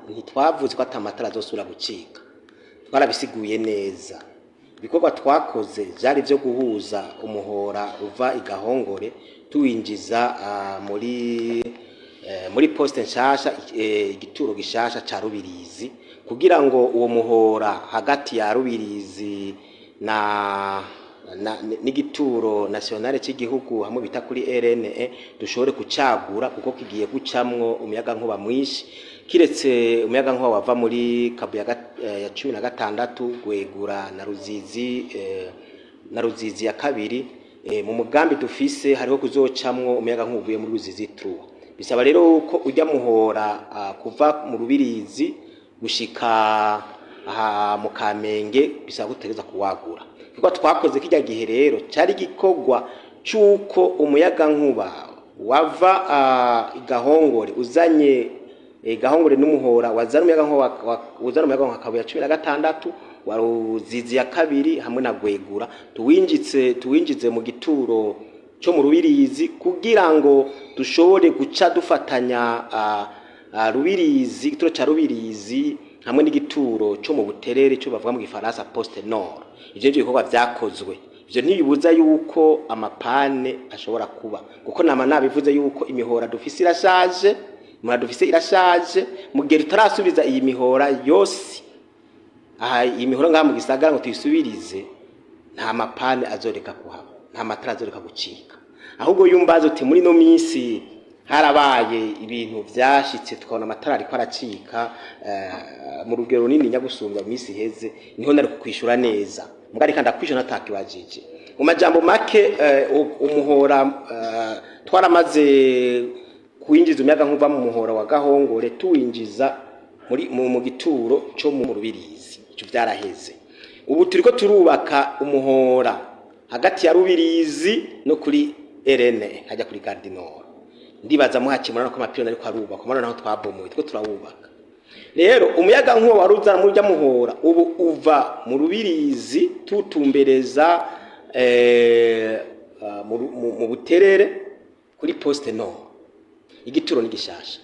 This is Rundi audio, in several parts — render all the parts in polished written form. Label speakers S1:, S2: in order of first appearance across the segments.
S1: Ntitwavuze ko ata matara azosubira gucika, twarabisiguye neza. Ibikorwa twakoze vyari vyo guhuza umuhora uva i Gahongore tuwinjiza muri poste nshasha, igituro gishasha ca Rubirizi, kugira ngo uwo muhora hagati ya Rubirizi na n'igituro nationale cy'igihugu hamwe bita kuri RNE dushobore kucagura, kuko kigiye gucamwo umuyaga nkuba mwinshi, kiretse umuyaga nkuba wava muri Kabu ya 16, Gwegura na Ruzizi, na Ruzizi ya kabiri. Mu mugambi dufise hariho kuzocamwo umuyaga nkuba uvuye muri Ruzizi trois. Bisaba rero ko ujya muhora kuva mu Rubirizi gushika aha mu Kamenge, bisaba gutegereza kuwagura. Kuko twakoze kijya gihe rero cari gikorwa c'uko umuyaga nkuba wava i Gahongore uzanye Gahongore n'umuhora wazana umuyaga nkuba uzana umuyaga nkuba Kabuye 16 wa Ruzizi ya kabiri hamwe na Gwegura, tuwinjize mu gituro cyo mu Rubirizi, kugira ngo dushobore guca dufatanya Rubirizi, igituro ca Rubirizi hamwe n'igituro cyo mu Buterere, cyo bavuga mu Gifaransa poste nord. Ivyo nivyo bikorwa vyakozwe. Ivyo ntibibuza yuko ama pannes ashobora kuba, kuko nama nabivuze yuko imihora dufise irashaje. Imihora dufise irashaje. Mu gihe tutarasubiza iyi mihora yose aha, iyi mihora ngaha mu gisagara ngo tuyisubirize, nta ma pannes azoreka kuhaba, nta matara azoreka gucika. Ahubwo yumbaza uti muri no minsi harabaye ibintu vyashitse tukabona amatara ariko aracika mu rugero runini nyagusumbya mu minsi iheze, niho nari kukwishura neza. Mbwa reka ndakwishura ntakibajije. Mu majambo make, umuhora twaramaze kuwinjiza umuyaga nkuva mu muhora wa Gahongore tuwinjiza muri mu gituro cyo mu Rubirizi. Ico vyaraheze. Ubu turiko turubaka umuhora hagati ya Rubirizi no kuri RN hajya kuri Gare du Nord. Ndibaza muhakimura ko ama pylônes ariko arubakwa, murabona naho twabomoye, turiko turawubaka. Rero umuyaga nkuba wari uzana muri urya muhora ubu uva mu Rubirizi tutumbereza mu Buterere kuri poste nord. Igituro ni gishasha,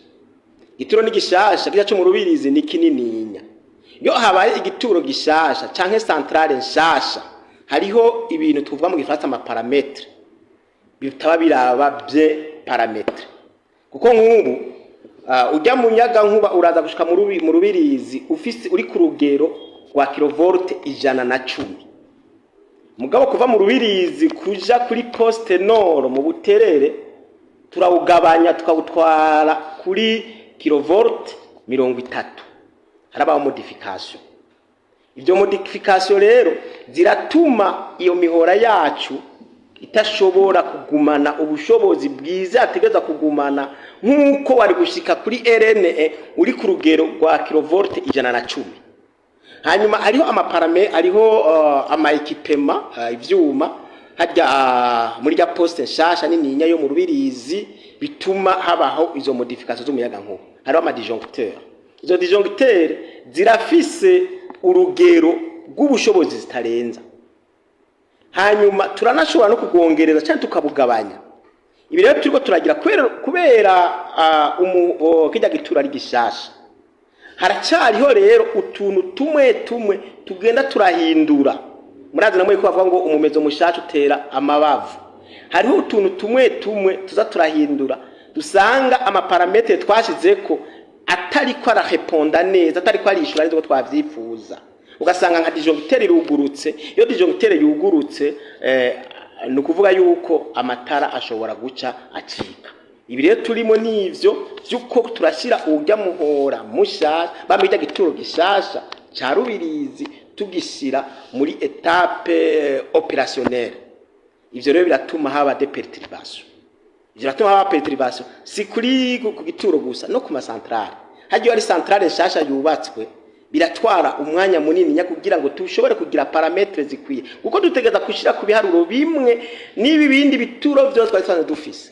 S1: igituro ni gishasha. Kirya cyo mu Rubirizi ni kinininya. Iyo habaye igituro gishasha canke centrale nshasha, hariho ibintu tuvuga mu Gifaransa ama paramètres bitaba biraba bien paramétrés, kuko nk'ubu ujya mu nyaga nkuba uraza gushika mu Rubirizi ufise uri ku rugero rwa kilovolte 110. Mugabo kuva mu Rubirizi kuja kuri poste nord mu Buterere turawugabanya, tukawutwara kuri kilovolte 30. Harabaho modification. Ibyo modification rero ziratuma iyo mihora yacu itashobora kugumana ubushobozi bwiza yategereza kugumana, nk'uko wari gushika kuri RNE uri ku rugero rwa kilovolte 110. Hanyuma hariho ama paramètres, hariho ama équipements, ivyuma harya muri rya poste nshasha nininya yo mu Rubirizi bituma habaho izo modification z'umuyaga nkuba. Hariho ama disjoncteur. Izo disjoncteur zirafise urugero rw'ubushobozi zitarenza. Hanyuma turanashobora no kugongereza cyangwa tukabugabanya. Ibi rero turiko turagira kubera kirya gituro ari gishasha, haracyariho rero utuntu tumwe tumwe tugenda turahindura. Murazi namwe ko bavuga ngo umumezo mushasha utera amabavu. Hariho utuntu tumwe tumwe tuza turahindura, dusanga ama paramètres twashizeko atariko arareponda neza, atariko arishura neza uko twavyifuza. Ugasanga nka disjoncteur irugurutse. Iyo disjoncteur yugurutse, ni ukuvuga yuko amatara ashobora guca acika. Ibi rero turimo n'ivyo vy'uko turashyira urya muhora mushasha bamwe gituro gishasha ca Rubirizi, tugishyira muri étape opérationnelle. Ivyo rero biratuma haba des perturbations. Ivyo biratuma haba perturbation si kuri ku gituro gusa, no ku ma centrales. Hagiye ari centrale nshasha yubatswe, biratwara umwanya munini nya kugira ngo tushobore kugira paramètres zikwiye, kuko dutegereza gushyira ku biharuro bimwe n'ibi bindi bituro vyose twari dusanzwe dufise.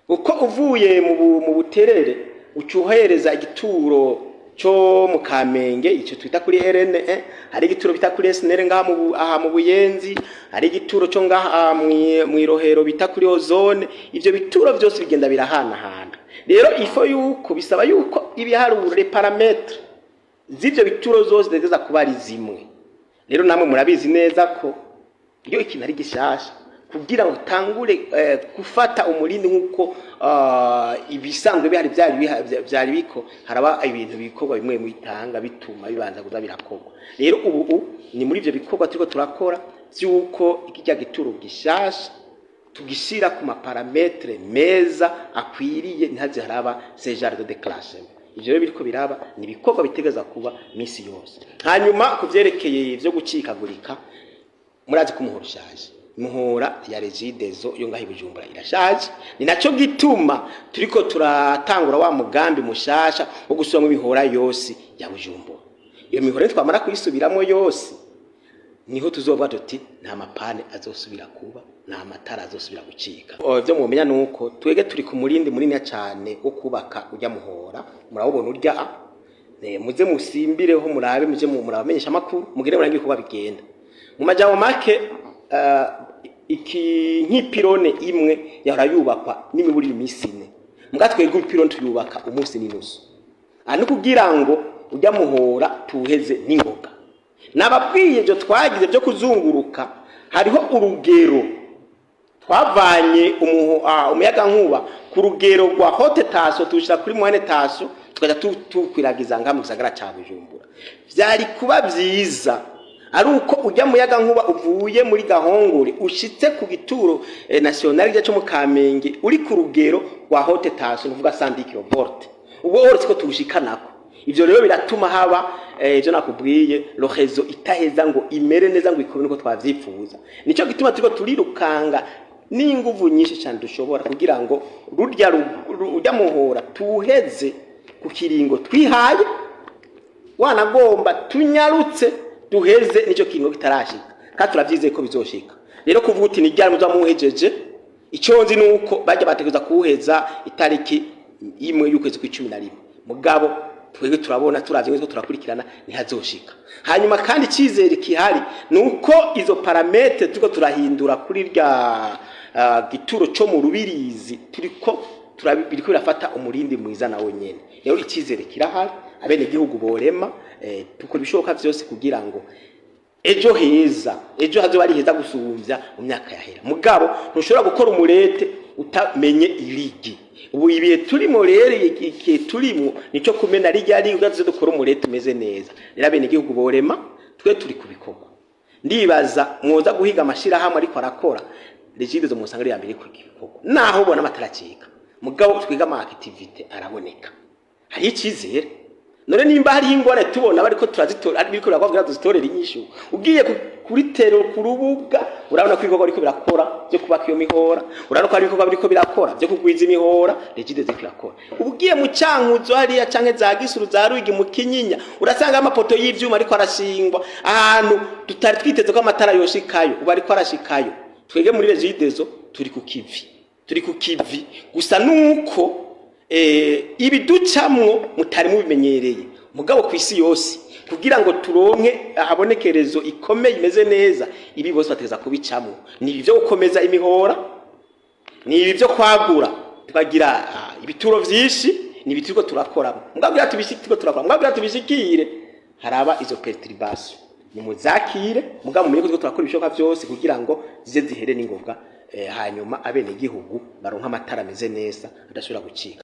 S1: Uko uvuye mu Buterere uca uhereza igituro cyo mu Kamenge, icyo twita kuri RNE, hari igituro bita kuri SNR ngaha aha mu Buyenzi, hari igituro cyo ngaha mw'irohero bita kuri Ozone. Ivyo bituro byose bigenda birahanahana. Rero ifo yuko bisaba yuko ibiharuro, les paramètres z'ivyo bituro zose zitegereza kuba ari zimwe. Rero namwe murabizi neza ko iyo ikintu ari gishasha, kugira ngo utangure gufata umurindi nk'uko ibisanzwe bihari vyari biko, haraba ibintu bikorwa bimwe bitanga bituma bibanza kuza birakorwa. Rero ubu ni muri ivyo bikorwa turiko turakora vy'uko ikirya gituro gishasha tugishira ku ma paramètres meza akwiriye, ntihaze haraba ce genre de déclenchement. Ivyo rero biriko biraba, ni ibikorwa bitegeza kuba misi yose. Hanyuma ku vyerekeye ivyo gucikagurika, murazi ko umuhora ushaje. Imihora ya Regideso yo ngaho i Bujumbura irashaje. Ni naco gituma turiko turatangura wa mugambi mushasha wo gusubiramwo imihora yose ya Bujumbura. Iyo mihora twamara kuyisubiramwo yose, niho tuzovuga tuti nta ma pannes azosubira kuba, nta matara azosubira gucika. Ivyo mumenya nuko twege turi ku murindi munini cyane wo kubaka urya muhora murawubona urya a. Muze musimbireho murabe, muje murabamenyesha amakuru, mugire murangiye kuba bigenda. Mu majambo make, iki nk'ipylône imwe yahora yubakwa n'imiburi imisi 4, muga twebwe ipylône tuyubaka umunsi n'inusu. Aha ni kugira ngo ujya muhora tuwuheze n'ingoga. Nababwiye ibyo twagize byo kuzunguruka. Hariho urugero twavanye umuyagankuba ku rugero rwa haute tension tuwushyira kuri moyenne tension, tukajya tukwiragiza ngaha mu gisagara ca Bujumbura. Vyari kuba vyiza ari uko ujya muyagankuba uvuye muri Gahongore ushitse ku gituro national cyo mu Kamenge uri ku rugero rwa haute tension, nuvuga 110 kV. Ubwo uretse ko tuwushikanako, ivyo rero biratuma haba ivyo nakubwiye, le réseau itaheza ngo imere neza, ngo ikome nuko twavyifuza. Nico gituma turiko turirukanga n'inguvu nyinshi cyane dushobora kugira ngo rurya urya muhora tuwuheze ku kiringo twihaye, wanagomba tunyarutse duheze nicyo kiringo kitarashika, kandi turavyizeye ko bizoshika. Rero kuvuga uti ni ryari muza muhejeje, icyo nzi nuko bajya bategereza kuwuheza itariki 1 y'ukwezi kw'11, mugabo twebwe turabona, turavye neza, turakurikirana, ntihazoshika. Hanyuma kandi icyizere kihari ni uko izo paramètres turiko turahindura kuri rya gituro co mu Rubirizi, turiko biriko birafata umurindi mwiza nawo nyene. Rero icyizere kirahari, abene gihugu borema, dukora ibishoboka vyose kugira ngo ejo heza, ejo hazoba ari heza gusumvya mu myaka yahera. Mugabo ntushobora gukora umurete utamenye irigi. Ubu ibihe turimo rero, igihe turimo nico kumena rijya rigi kugira dukora umurete umeze neza. Rero abene gihugu borema, twe turi kubikorwa. Ndibaza mwoza guhiga amashirahamwe ariko arakora, Regideso musanga ari ya mbere ku bikorwa, naho ubona amatara acika, mugabo twiga ama activités araboneka, hari icyizere. None nimba hariho ingorane tubona bariko turazitora, biriko birakora tuzitorera inyishu, ugiye kuri terrain, ku rubuga, urabona ko ibikorwa biriko birakora byo kubaka iyo mihora, urabona ko hari ibikorwa biriko birakora byo kugwiza imihora Regideso iriko irakora. Ugiye mu Cankuzo hariya canke za Gisuru, za Ruyigi, mu Kinyinya, urasanga amapoto y'ivyuma ariko arashingwa ahantu tutari twiteze ko amatara yoshikayo, ubu ariko arashikayo. Twege muri Regideso turi ku kivi, turi ku kivi gusa nuko ibiducamwo mutari mubimenyereye. Mugabo ku isi yose, kugira ngo turonke ahabonekerezo ikomeye imeze neza, ibi bose bategeza kubicamwo. Ni ibi byo gukomeza imihora, ni ibi byo kwagura tukagira ibituro vyinshi, ni ibi turiko turakoramo. Mugabo kugira turiko turakora, mugabo kugira tubishikire, haraba izo perturbations, nimuzakire. Mugabo mumenye ko turiko turakora ibishoboka vyose kugira ngo zize zihere n'ingoga, hanyuma abenegihugu baronke amatara ameze neza adashobora gucika.